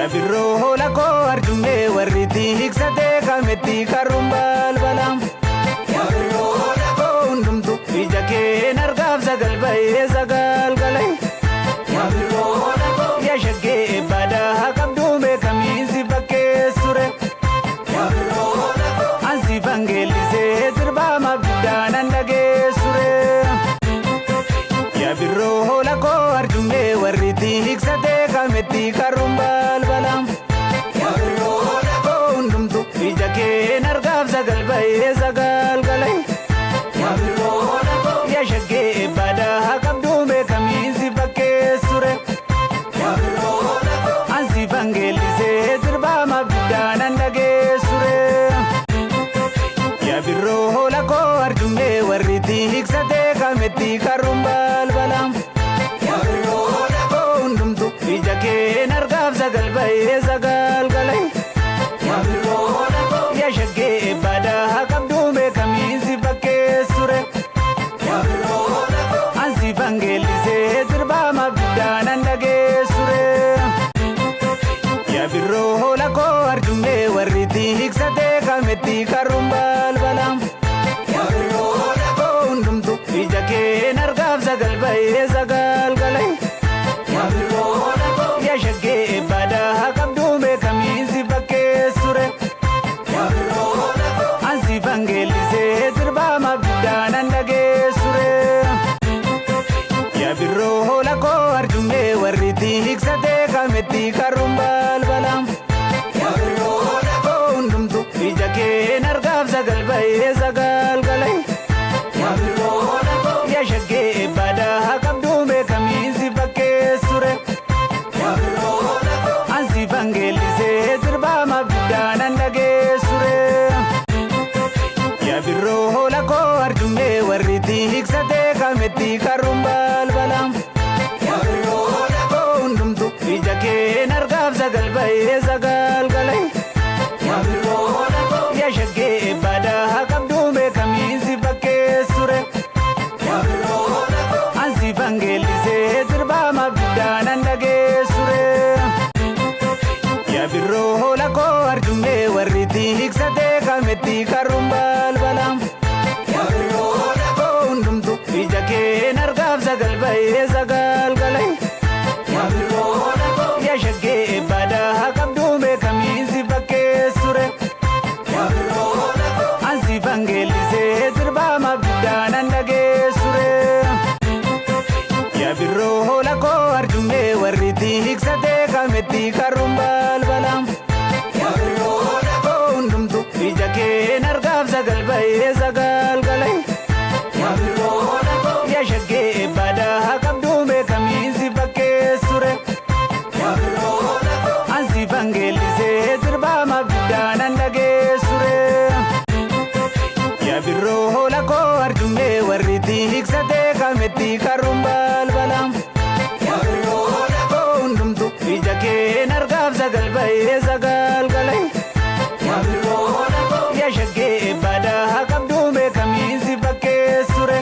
Yaa birroo hoola koo arjummee warri tiiksatee kametti karruun balbala. Yaa birroo hoola koo hundumtu ija keen argaaf sagal bahee sagal galee. Yaa birroo hoola koo yaa shaggee badaa qabduu beekamiin si fakkeessure. Yaa birroo hoola koo ansi fangeellisee sirbaa mabdaan an dhageessure. Yaa birroo hoola koo arjummee warri tiiksatee kametti karruun balbala. Yaa birroo hoola koo hundumtu ija keen argaaf sagal bahee sagal galee. Yaa birroo hoola koo yaa shaggee badaa qabduu beekamiin si fakkeessure. Yaa birroo hoola koo ansi fangeellisee sirbaa mabdaan an dhageessure. Yaa birroo hoola koo arjummee warri tiiksatee kametti karruun balbala. Yaa birroo hoola koo hundumtu ija keen argaaf sagal bahee sagal galee. Yaa birroo hoola koo yaa shaggee badaa qabduu beekamiin si fakkeessure. Yaa birroo hoola koo ansi fangeellisee sirbaa mabdaan an dhageessure. Yaa birroo hoola koo arjummee warri tiiksatee kametti karruun balbala. Yaa birroo hoola koo hundumtu ija keen argaaf sagal bahee sagal galee. Yaa birroo hoola koo yaa shaggee badaa qabduu beekamiin si fakkeessure. Yaa birroo hoola koo ansi fangeellisee sirbaa mabdaan an dhageessure. Yaa birroo hoola koo arjummee warri tiiksatee kametti karruun balbala. Yaa birroo hoola koo hundumtu ija keen argaaf sagal bahee sagal galee. Yaa birroo hoola koo yaa shaggee badaa qabduu beekamiin si fakkeessure. Yaa birroo hoola koo ansi fangeellisee sirbaa mabdaan an dhageessure. Yaa birroo hoola koo arjummee warri tiiksatee kametti karruun balbala. Yaa birroo hoola koo hundumtu ija keen argaaf sagal bahee sagal galee. Yaa birroo hoola koo yaa shaggee badaa qabduu beekamiin si fakkeessure. Yaa birroo hoola koo ansi fangeellisee sirbaa mabdaan an dhageessure. Yaa birroo hoola koo arjummee warri tiiksatee kametti karruun balbala. Yaa birroo hoola koo hundumtu ija keen argaaf sagal bahee sagal galee. Yaa birroo hoola koo yaa shaggee badaa qabduu beekamiin si fakkeessure. Yaa birroo hoola koo ansi fangeellisee sirbaa mabdaan an dhageessure. Yaa birroo hoola koo arjummee warri tiiksatee kametti karruun balbala. Yaa birroo hoola koo hundumtu ija keen argaaf sagal bahee sagal galee. Yaa birroo hoola koo yaa shaggee badaa qabduu beekamiin si fakkeessure. Yaa birroo hoola koo ansi fangeellisee sirbaa mabdaan an dhageessure. Yaa birroo hoola koo arjummee warri tiiksatee kametti karruun balbala. Yaa birroo hoola koo hundumtu ija keen argaaf sagal bahee sagal galee. Yaa birroo hoola koo yaa shaggee badaa qabduu beekamiin si fakkeessure.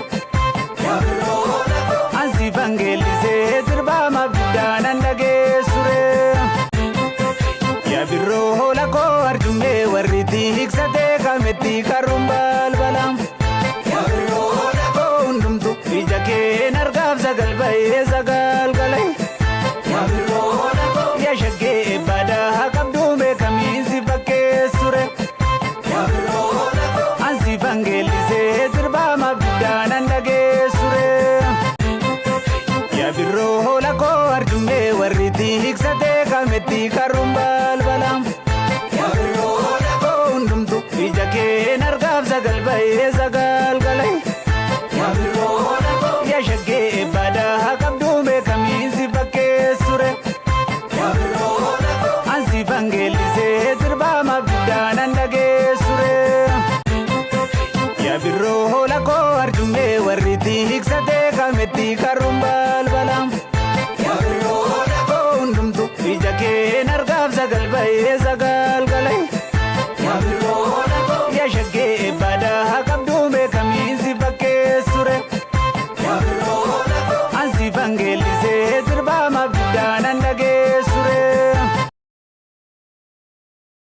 Yaa birroo hoola koo ansi fangeellisee sirbaa mabdaan an dhageessure. Yaa birroo hoola koo arjummee warri tiiksatee kametti karruun balbala. Yaa birroo hoola koo hundumtu ija keen argaaf sagal bahee sagal galee. Yaa birroo hoola koo yaa shaggee badaa qabduu beekamiin si fakkeessure. Yaa birroo hoola koo ansi fangeellisee sirbaa mabdaan an dhageessure. Yaa birroo hoola koo arjummee warri tiiksatee kametti karruun balbala. Yaa birroo hoola koo hundumtu ija keen argaaf sagal bahee sagal galee. Yaa birroo hoola koo yaa shaggee badaa qabduu beekamiin si fakkeessure. Yaa birroo hoola koo ansi fangeellisee sirbaa mabdaan an dhageessure. Yaa birroo hoola koo arjummee warri tiiksatee kametti karruun balbala. Yaa birroo hoola koo hundumtu ija keen argaaf sagal bahee sagal.